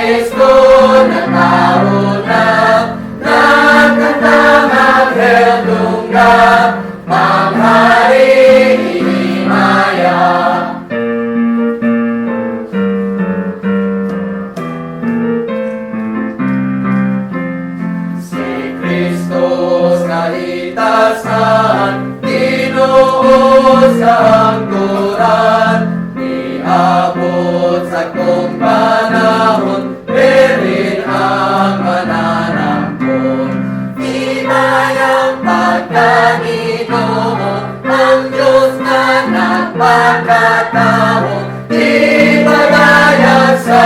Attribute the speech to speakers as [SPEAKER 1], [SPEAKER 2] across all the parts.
[SPEAKER 1] Kristo natawo na, nagkantang anghel dungga, ang hari himaya. Si Kristus kahitasan, Ginoo sa hangturan, niabot sa kong panahon, merin ang mananangkon. Himayang pagkaginoo, ang Diyos na nagpakatao, di pagayag sa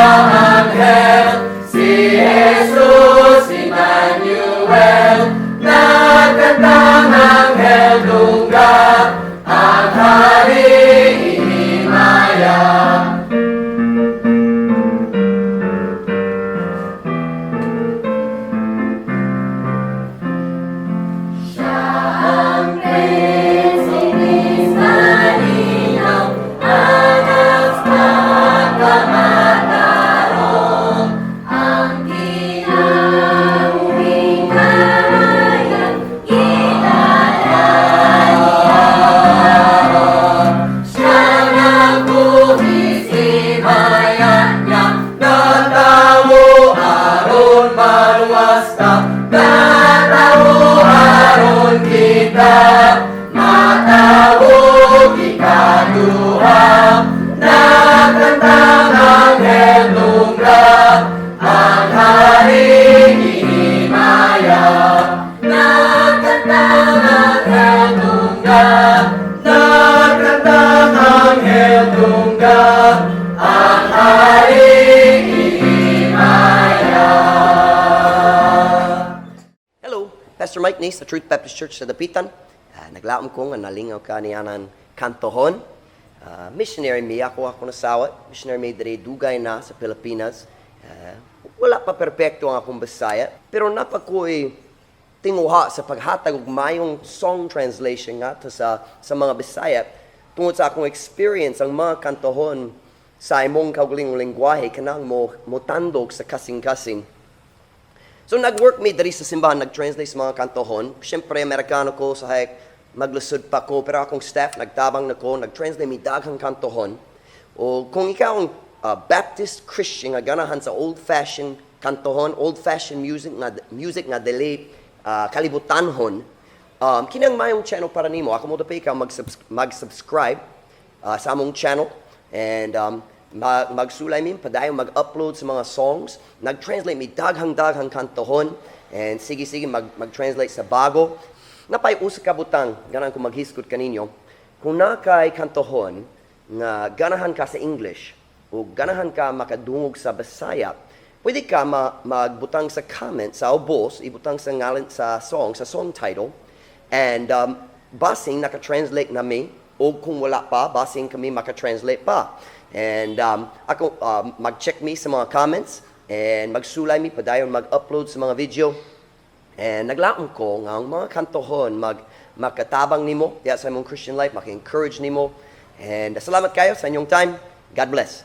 [SPEAKER 1] anghel, si Jesus Emmanuel, nagkantang anghel dungga, ang hari himaya. Siya ang Prinsipe sa linaw, anak sa pagkamatarong, ang kinabuhing karayan, gidala niya. Siya nagbuhis himaya niya, natawo aron maluwas ka, natawo aron kita, matawo ikaduha, nagkantang anghel dungga, ang hari himaya. Nagkantang anghel dungga, nagkantang anghel dungga, ang hari himaya.
[SPEAKER 2] Hello, Pastor Mike ni sa Truth Baptist Church sa Dapitan. Naglaom ko nga nalingaw ka niya kantohon. Missionary mi, ako nasawat. Missionary mi diri dugay na sa Pilipinas. Wala pa perpekto ang akong Bisaya, pero napa ko'y tinguha sa paghatag og mayong song translation nga to sa mga Bisaya tungod sa akong experience, ang mga kantohon sa imong kaugalingong lengguwahe kanang mo motandog sa kasing-kasing. So nag-work mi diri sa simbahan, nag-translate sa mga kantohon. Siyempre, Amerikano ko, sa hayek maglusod pa ko, pero akong staff, nagtabang na ko, nag-translate mi daghang kantohon. O kung ikaw ang Baptist Christian nga ganahan sa old-fashioned kantohon, old-fashioned music nga dili kalibutanhon, kinang mayong channel para nimo. Ako mo ikaw mag-subscribe sa among channel and magsulay mi padayon mag-upload sa mga songs. Nag-translate mi daghang-daghang kantohon and sige-sige mag-translate sa bago. Napay usa ka butang ganahan ko maghisgot kaninyo. Kung naa kay kantohon nga ganahan ka sa English o ganahan ka makadungog sa Bisaya, pwede ka magbutang sa comment sa ubos, ibutang sa ngalan sa song title, and basing naka-translate na mi, o kung wala pa, basing kami maka-translate pa. And ako, mag-check mi sa mga comments and magsulay mi padayon mag-upload sa mga video. And naglaom ko nga ang mga kantohon makatabang nimo diya sa imong Christian life, maka-encourage nimo. And salamat kayo sa inyong time. God bless.